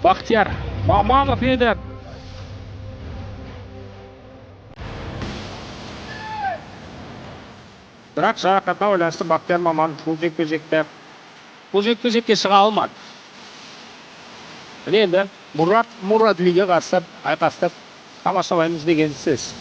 Бақтияр Маманов еді. Бірақ жарақатына байланысты Бақтияр Маманов бұл жекпе-жекке шыға алмады. Міне, енді Мұрат Мурадлиге қарсы айқасты тамашалаймыз деген сөз.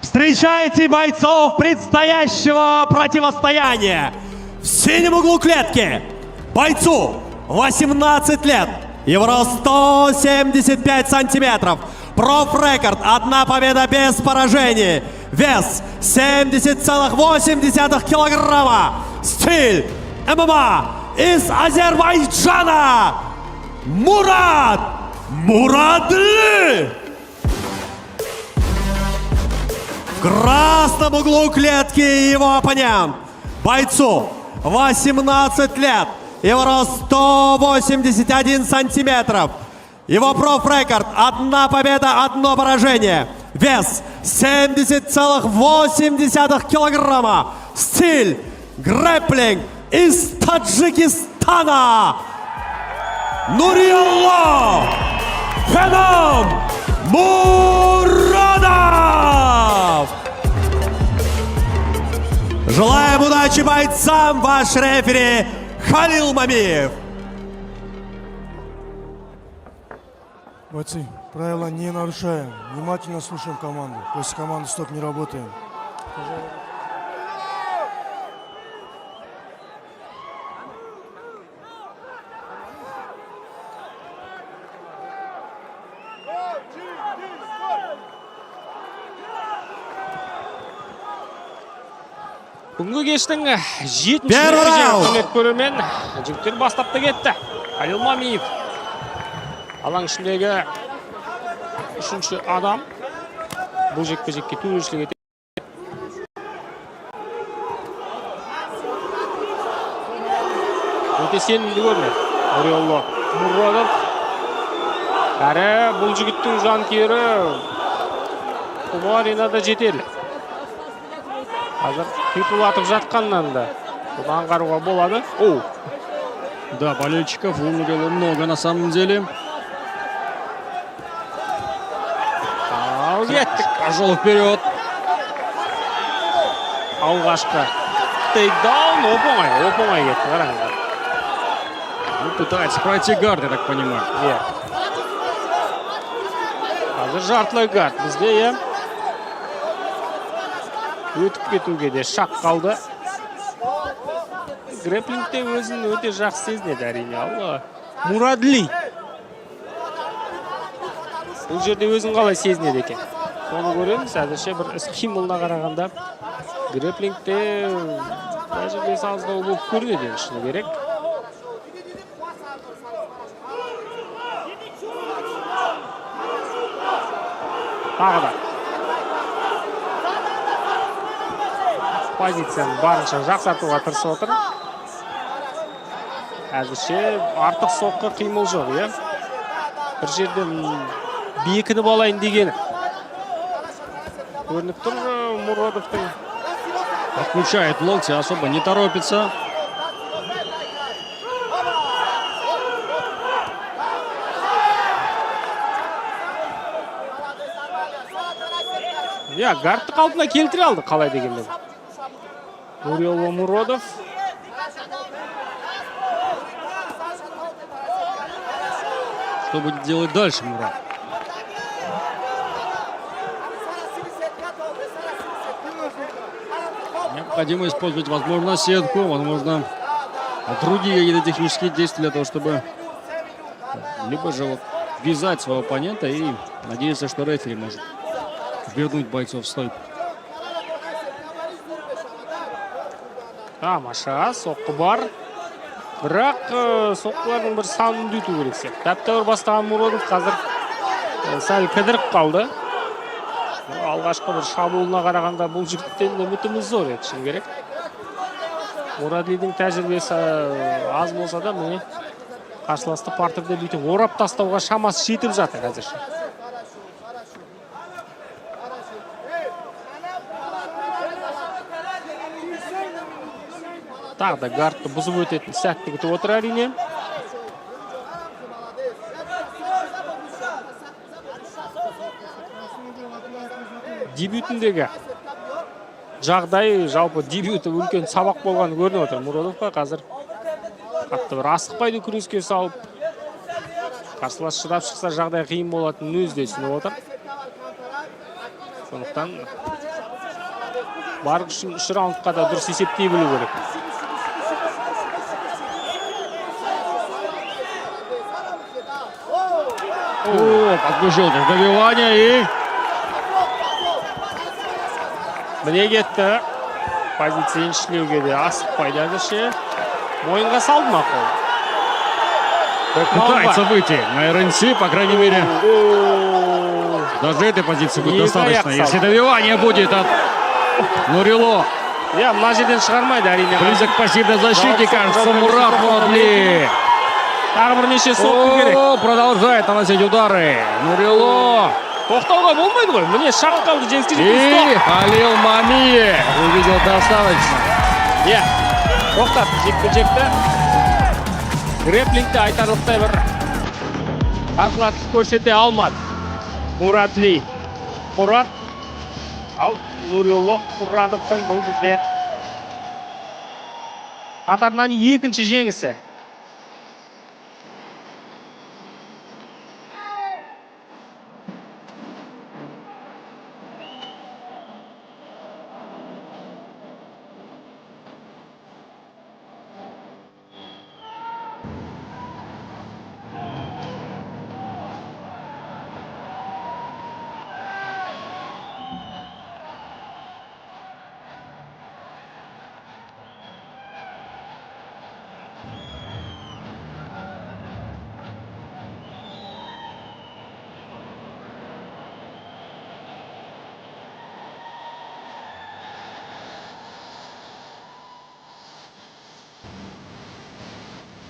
Встречайте бойцов предстоящего противостояния. В синем углу клетки бойцу 18 лет. Его рост 175 сантиметров. Профрекорд. Одна победа без поражений. Вес 70,8 килограмма. Стиль ММА из Азербайджана. Мурат Мурадли. В красном углу клетки его оппонент. Бойцу 18 лет. Его рост 181 сантиметров. Его профрекорд. Одна победа, одно поражение. Вес 70,8 килограмма. Стиль грэпплинг из Таджикистана. Нуриалло Феном Муродов! Желаем удачи бойцам, ваш рефери Халил Мамиев. Бойцы, правила не нарушаем. Внимательно слушаем команду. После команды стоп не работаем. Бүгінгі кештің жетінші Первый раунд. Құрметті көрермен, жігіттер бастап та кетті. Халил Мамиев алаң ішіндегі үшінші адам бұл жекпе жекке төрешілік етеді. Өте сенімді көрінеді Нуриолло Муродов. Әрі бұл жігіттің жанкүйері бұл аренада жетерлік. Қазір қиқулатып жатқаннан да бұны аңғаруға болады. Оу! Да, болельщиков у Нурила много на самом деле. Ал кеттік. Пошел вперед. Алғашқы тейкдаун оп оңай, оп оңай кетті, қараңыздар. Ну, пытается пройти гард, я так понимаю. Иә, қазір жартылай гард бізде, иә, өтіп кетуге де шақ қалды. Грэплингте өзін өте жақсы сезінеді, әрине. Ал Мурадли бұл жерде өзін қалай сезінеді екен, соны көреміз. Әзірше бір іс қимылына қарағанда, грэплингте тәжірибесі аздау болып көрінеді енді, шыны керек. Тағы да позицияны барынша жақсартуға тырысып отыр. Әзірше артық соққы, қимыл жоқ, иә, бір жерден бекініп алайын дегені көрініп тұр Муродовтың. Подключает локти, особо не торопится. Иә, гардты қалпына келтіре алды қалай дегенмен Нуриолло Муродов. Что будет делать дальше Мурат? Необходимо использовать, возможно, сетку, возможно, другие какие-то технические действия для того, чтобы либо же вот вязать своего оппонента и надеяться, что рефери может вернуть бойцов в стойку. Тамаша, соққы бар. Бірақ соққылардың бір санын үдету керек сияқты. Тәп-тәуір бастаған Муродов қазір сәл кідіріп қалды. Алғашқы бір шабуылына қарағанда бұл жігіттен үмітіміз зор еді, шыны керек. Мурадлидің тәжірибесі аз болса да, міне, қарсыласты партерде бүйтіп орап тастауға шамасы жетіп жатыр әзірше. Тағы да гардты бұзып өтетін сәтті күтіп отыр, әрине. Дебютіндегі жағдай, жалпы дебюті үлкен сабақ болғаны көрініп отыр Муродовқа. Қазір қатты бір асықпайды күреске салып, қарсылас шыдап шықса, жағдай қиын болатынын өзі де түсініп отыр. Сондықтан бар күшін үш раундқа да дұрыс есептей білу керек. О, подключил добивание и Міне, кетті. Позиция еншілеуге де асықпайды әзірше. Мойынға салды ма қол? Пытается выйти на РНС, по крайней мере. О! Даже этой позиции будет Не достаточно, аяқ если салды. добивание будет от Нурилло. Иә, мына жерден шығармайды, әрине. Близок к пассивной защите, Жауап кажется, жауап Мурат жауап. Мурадли. Тағы бірнеше соққы керек. О, продолжает наносить удары. Нурилло. Тоқтауға болмайды ғой. Міне, шақ қалды жеңіске жету. И Стоп! Халил Мамиев увидел достаточно. Иә, тоқтатты жекпе жекті. Грэплингте айтарлықтай бір қарқылатып көрсете алмады Мурадли Мурат. Ал Нурилло Мурадовтың бұл бізде қатарынан екінші жеңісі.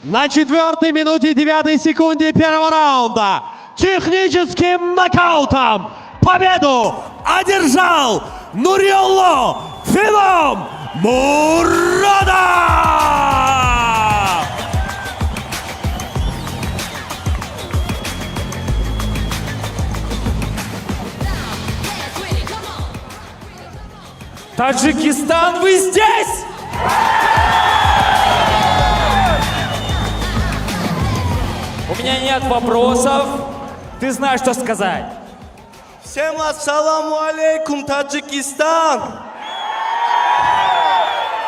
На четвертой минуте девятой секунде первого раунда техническим нокаутом победу одержал Нурилло Феном Муродов! Таджикистан, вы здесь? У меня нет вопросов. Ты знаешь, что сказать. Всем ассаламу алейкум, Таджикистан!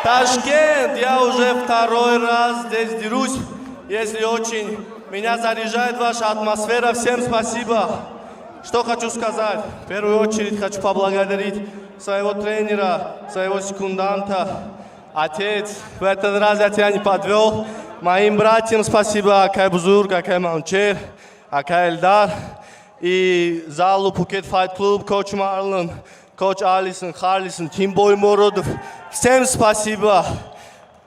Ташкент, я уже второй раз здесь дерусь. Если очень меня заряжает ваша атмосфера, всем спасибо. Что хочу сказать? В первую очередь хочу поблагодарить своего тренера, своего секунданта. Отец, в этот раз я тебя не подвел. Моим братьям спасибо, Акай Бузург, Акай Манучер, Акай Эльдар. И залу Пукет Файт Клуб, коуч Марлон, коуч Алисон, Харлисон, Тимбой Мородов. Всем спасибо.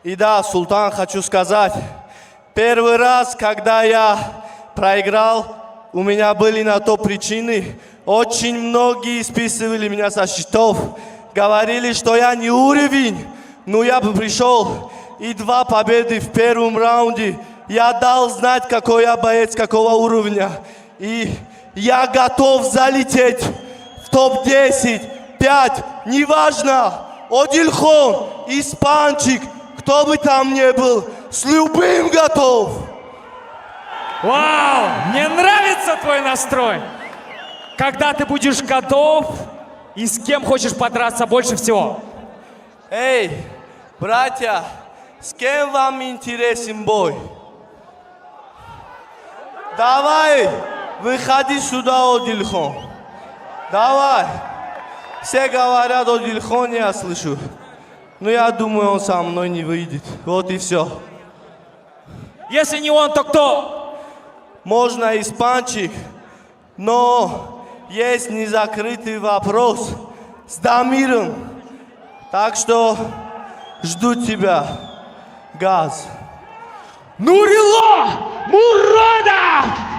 И да, Султан, хочу сказать, первый раз, когда я проиграл, у меня были на то причины. Очень многие списывали меня со счетов. Говорили, что я не уровень. Но я бы пришел. И два победы в первом раунде. Я дал знать, какой я боец, какого уровня. И я готов залететь в топ-10, 5, неважно. Одилхон, испанчик, кто бы там ни был, с любым готов. Вау! Мне нравится твой настрой. Когда ты будешь готов и с кем хочешь подраться больше всего? Эй, братья, с кем вам интересен бой? Давай, выходи сюда, Одилхон. Давай. Все говорят о Одилхоне, я слышу. Но я думаю, он со мной не выйдет. Вот и все. Если не он, то кто? Можно испанчик, но есть незакрытый вопрос с Дамиром. Так что жду тебя. Газ. Нурилло Муродов!